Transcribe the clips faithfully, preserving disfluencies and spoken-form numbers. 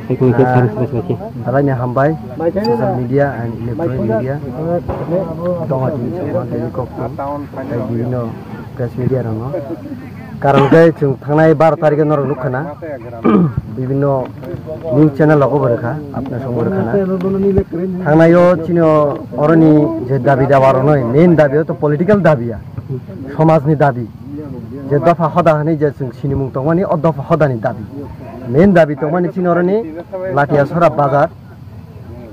Hai kung khe Ah, sari sari sari. Belai ni hambai, social media and electronic media. Tongo tini chwng daily kok tong, tei bibinno press media rokno. Karon khe chwng thangnai baro tarikhe norok nukha na, bibinno news channel rogo bo rwkha, apna song bo rwkha na. Thangnai o chini oroni je dabi dawa rokno, main dabi o to political dabi ya, somajni dabi. Je dopha hoda hwnwi je chwng sinimung tongmani, o dopha hodani dabi. Main dabi tongmani chini oroni Latiasora bazar,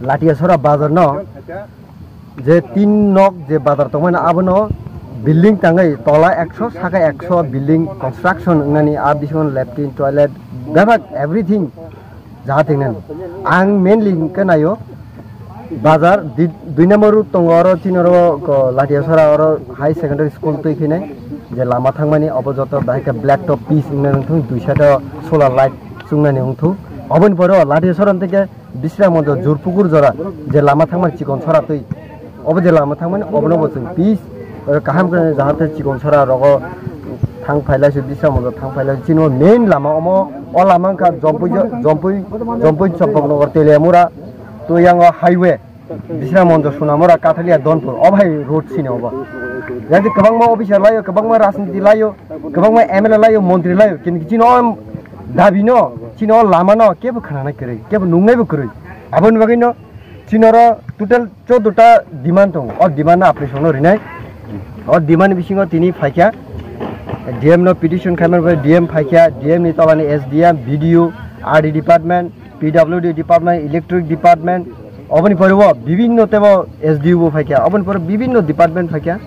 Latiasora bazar no je tin nok je bazar tongmani abono building tangwi tola ekso saka ekso building construction wngnani, a bisingo latrine, toilet, bebak everything jaga tingnani. Ang mainly hwnkhe naio bazar di-, dui number road tongo, oro chini oro ko Latiasora oro high secondary school twi khinai je lama thangmani obo joto bahai khe black top pitch wngna wngthung, dui side o solar light chungnani wngthung. Oboni pore o Latiasora tei khe Bisramganj Jurpukur jora je lama thangmani chikon sora twi, obo je lama thangmani obono bo chwng pitch, eh, kaham khe jahate chikon sora rogo thang phailai se, Bisramganj thang phailai se. Chini o main lama omo, o lama wngkha Jompui, Jompui, Jompui Champaknagar Teliamura to yang o highway, Bisramganj Sonamura Kathalia Donpur, o bhai road sini obo. Jadi kwbangma officer laio, kwbangma rajniti laio, kwbangma M L A laio, montri laio, kintu chini o dabi no, chini o lama no kebo khwnanai kwrwi, kebo nungnai bo kwrwi. Aboni bagwi no chini oro total chouddota demand tongo. O demand no apni songno rinai. O demand ni bisingo tini phaikha, D M no petition khaimani bagwi D M phaikha, D M ni tolani S D M, B D O, R D department, P W D department, electric department, oboni pore o bibinno tebo S D O bo phaikha, oboni pore bibinno department phaikha.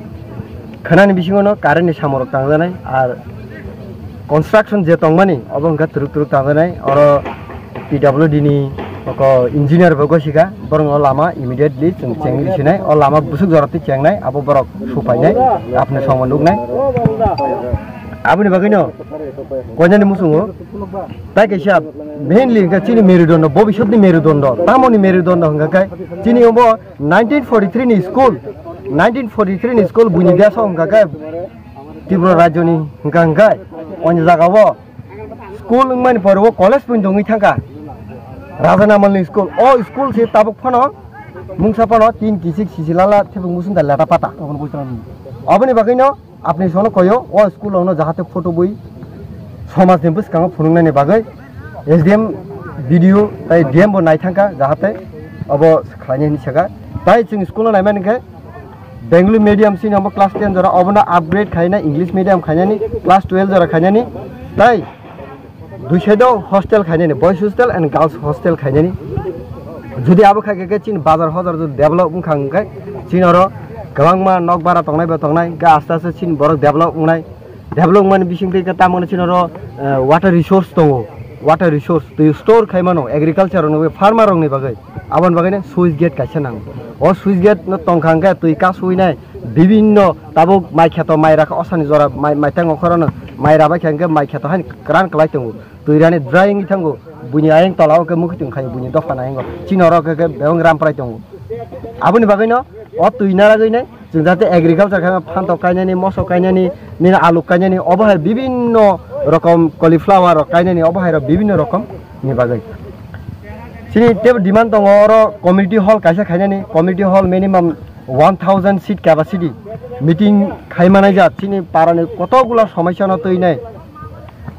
Khwnani bisingo no current ni samung rok tangjanai, ar construction je tongmani obo hwnkha twrwk twrwk tangjanai, oro P W D ni oko engineer bo gosika, borok no lama immediately chwng chengwi sinai, o lama bwswk jora twi chengnai, abo borok supainai, apni songma nuknai. Aboni bagwi no koinani muchungo, tai kaisa mainly hwnkha chini merudondo, bobiswtni merudondo, tamoni merudondo hwnkha khe chini obo nineteen forty-three ni school, nineteen forty-three ni school buini deso hwnkha khe Tripura rajyoni hwnkha hwnkhe, oini jagao school wngmani pore o college pun tongwi thangkha Raja Namalni school. O school se tabuk phano mungsa phano tin kisik sisi lala thebuk musung da leta pata. Oboni bagwino apni sono koyo o school rokno jahate photo bui somajni bwskango phunuknani bagwi S D M, B D O tai D M bo naithangkha jahate obo khlainai hinwi sakha. Tai chwng school-o naimani khe Bengali medium sini obo class ten jora obono upgrade khaina English medium khainani class twelve jora khainani tai dui side o hostel khainani boys hostel and girls hostel khainani. Jodi abo khai khe chini bazar hojar jodi develop wngkha hwnkhe chini oro kwbangma nok bara tongnai bo tongnai hwnkhe aste aste chini borok develop wngnai. Development bising twi tamo chini oro, eh, water resource tongo, water resource twi store khai mano agriculture rokni bagwi, farmer rokni bagwi. Aboni bagwi no switch gate kaisa nango. O switch gate no tongkha hwnkhe twi kasui nai bibinno tabuk mai kheto mai rakha osani jora mai, mai tango khorano mai rabai kha hwnkhe mai kheto haino kwran kwlai tongo. Twi rani dry wngwi thango, buini ayang tola o khe mukhuitwng khaio buini dopha nayango. Chini oro khe, khe bebak ramprai tongo. Aboni bagwi no o twi naragwi nai. Chwng jate agriculture khe phantok kainani, mosok kainani, nini aluk kainani, obo hai bibinno rokom cauliflower rok kainani, obo hai rok bibinno rokom ni bagwi. Chini tebo demand tongo oro community hall kaisa khainani, community hall minimum one thousand seat capacity meeting khai manai jak chini parani kotokgula somosya no twi nai,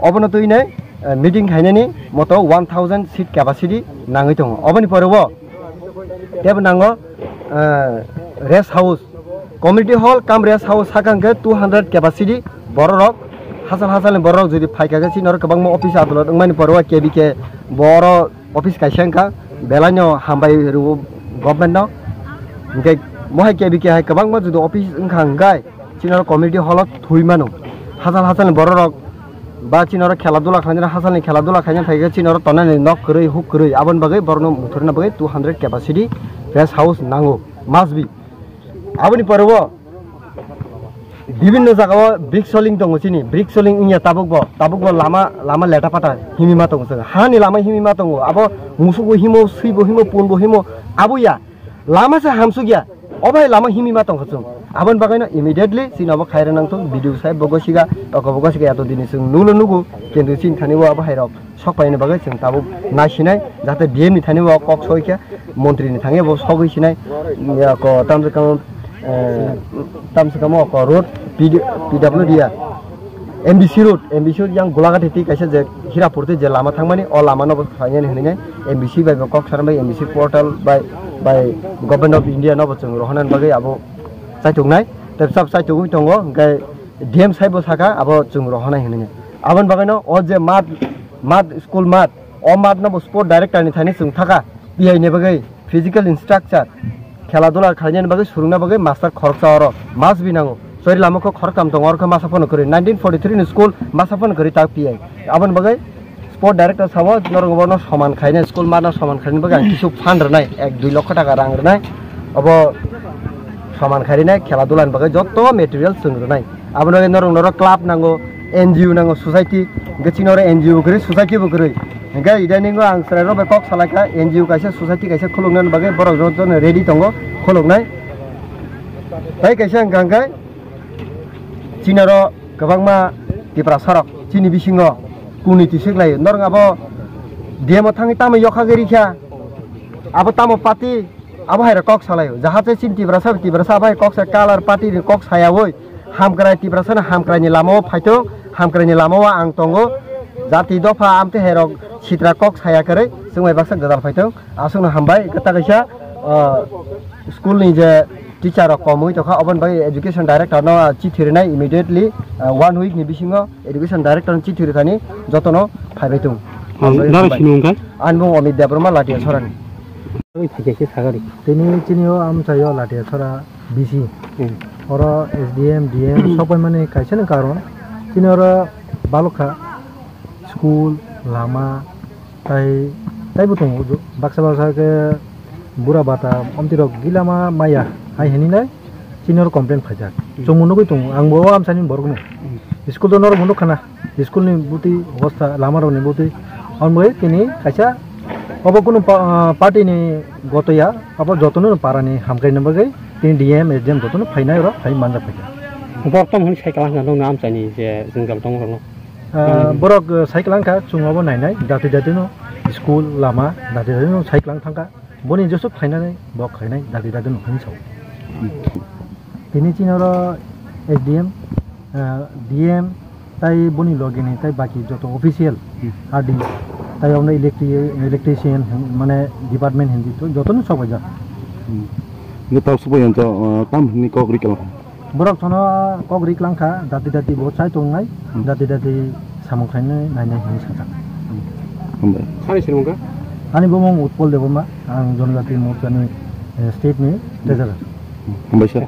obono twi nai, eh, meeting khainani moto one thousand seat capacity nangwi tongo. Oboni pore o tebo nango, eh, rest house, community hall cum rest house sakha hwnkhe two hundred capacity bororok, hachal hachalni bororok jodi phaikha khe chini oro kwbangma office adolot wngmani pore o K B K bo oro office kaisa wngkha, belai no hambai rwo government no. Hwnkhe mohai K B K hai kwbangma jodi office wngkha hwnkhe chini oro community hall o thwi mano. Hachal hachalni bororok ba chini oro khela dula khlainani, hachalni khela dula khaina phaikhe chini oro tonani nok kwrwi, huk kwrwi, aboni bagwi borokno muthurna bagwi two hundred capacity rest house nango, must be. Aboni pore o bibinno jagao brick soling tongo chini, brick soling wngya tabukbo, tabukbo lama, lama leta pata himima tongo chwng. Hani lama himima tongo, abo musugo himo, swibo himo, punbo himo, abo ya. Lama se hamsukya, obo hai lama himima tongkha chwng. Aboni bagwi no immediately chini abo khairok nangthok, B D O saheb bo gosiga, oko bo gosiga, yato dini chwng nulo nugo, kintu chini thani o abo hairok sok paini bagwi chwng tabuk naisinai, jate D M ni thani o kok soi khe, montri ni thangwi bo sogwi sinai, ya ko tamse kamo, eh, tamse kamo ko road P D, P W D ya. M B C road, M B C road yang Golaghat twi kaisa je Hirapur twi je lama thangmani, o lama no bo khlainani hwnwi nai M B C bai bo kok sanai bai M B C portal bai, bai Government of India no bo chwng rohornani bagwi abo chaituknai, tei sab chaitugwi tongo, hwnkhe D M saheb bo sakha abo chwng rohornai hwnwi nai. Aboni bagwi no o je mat, mat, school mat, o mat no bo sport director ni thani chwng thaka, P I ni bagwi. Physical instructor, khela dula khlainani bagwi, surungna bagwi master khoroksa oro must be nango. Chori lama kho khoroktham tongo, oro khe masa phano kwrwi. Nineteen forty-three ni school masa phano kwrwi tak P I. Aboni bagwi sport director sabo, norok bono soman khaina, school mano soman khaina bagwi ang kisu fund rwnai, ek dui lokho taka rang rwnai. Obo soman kharinai, khela dula ni bagwi joto material chwng rwnai. Abono norok, norok club nango, N G O nango, society, hwnkhe chini oro N G O bo kwrwi, society bo kwrwi. Hwnkhe idaningo ang chwrairok bai kok salaikha, N G O kaisa, society kaisa khuluknani bagwi borok jotono ready tongo khuluknai. Tai kaisa hwnkha hwnkhe chini oro kwbangma Tiprasarok chini bisingo kunui twi swk laio. Norok abo D M o thangwi tamo yokha gwi rikha? Abo tamo party? Abo hai rok kok salaio, jahate chini Tiprasa, Tiprasa abo hai kok sa color party ni kok sayaui, hamkrai Tiprasa ni hamkrai ni lama o phaito, hamkrai ni lama o ang tongo, jati dopha amte hai rok sitra kok saya kwrwi, chwng bai baksa gwdal phaito, aswk no hambai, kwtal kaisa, ah, school ni je teacher rok komwi tongkha, oboni bagwi education director no, ah, chithi rwnai immediately, ah, one week ni bisingo education director no chithi rwthani jotono phaibai tongo. Ang Hambai, naro hambai. Sini wngkha? Ani mung Amit Debbarma Latia Sorani. Oi, phaikhe khe sagari. Tini chini o amchaio Latia Sora B C. Hmm. Oro S D M, D M, sok pai mani kaisa ni karon. Chini oro balok kha school, lama, tai, taibo tongo. Baksa baksa khe bura bata omti rok gila ma maya hai hini nai. Chini oro complain phaijak. Hmm. Chwng bo nugwi tongo. Ang bo o amsani borok no. Hmm. School do norok bo nukha na. School ni bwtwi obostha, lama rok ni bwtwi, omo tini kaisa obo kunu pa-, ah, party ni goto ya, abo jotono para ni hamkrai ni bagwi tini D M, S D M jotono phainai oro phai manjak phaikha. Borok tamo hwnwi sai kwlangkha nokni amchaini je jwngjal tongma rokno? Ah, borok, ah, sai kwlangkha, chwng obo nainai, dati dati no school, lama, dati dati no sai kwlang thangkha. Boni jesuk khlainani bo khlainai dagi dagi no hwnwi sao. Tini chini oro S D M, ah, D M tai boni logi ni tai baki joto official, hmm, R D tai omno electri-, electrician hin-, mane department hindi to joto no sok baijak. Hmm. Ni tau subai yanto, ah, tam hini kok rikal. Borok thono kok ri klang kha, dati dati bo chai tongnai, hmm, dati dati samung khainai nainai hinwi sakha. Hambai. Sani sini mungkha? Ani bumung Utpol Debbarma, ang Jonojati Morcha ni, eh, state ni treasurer. Hambai sir.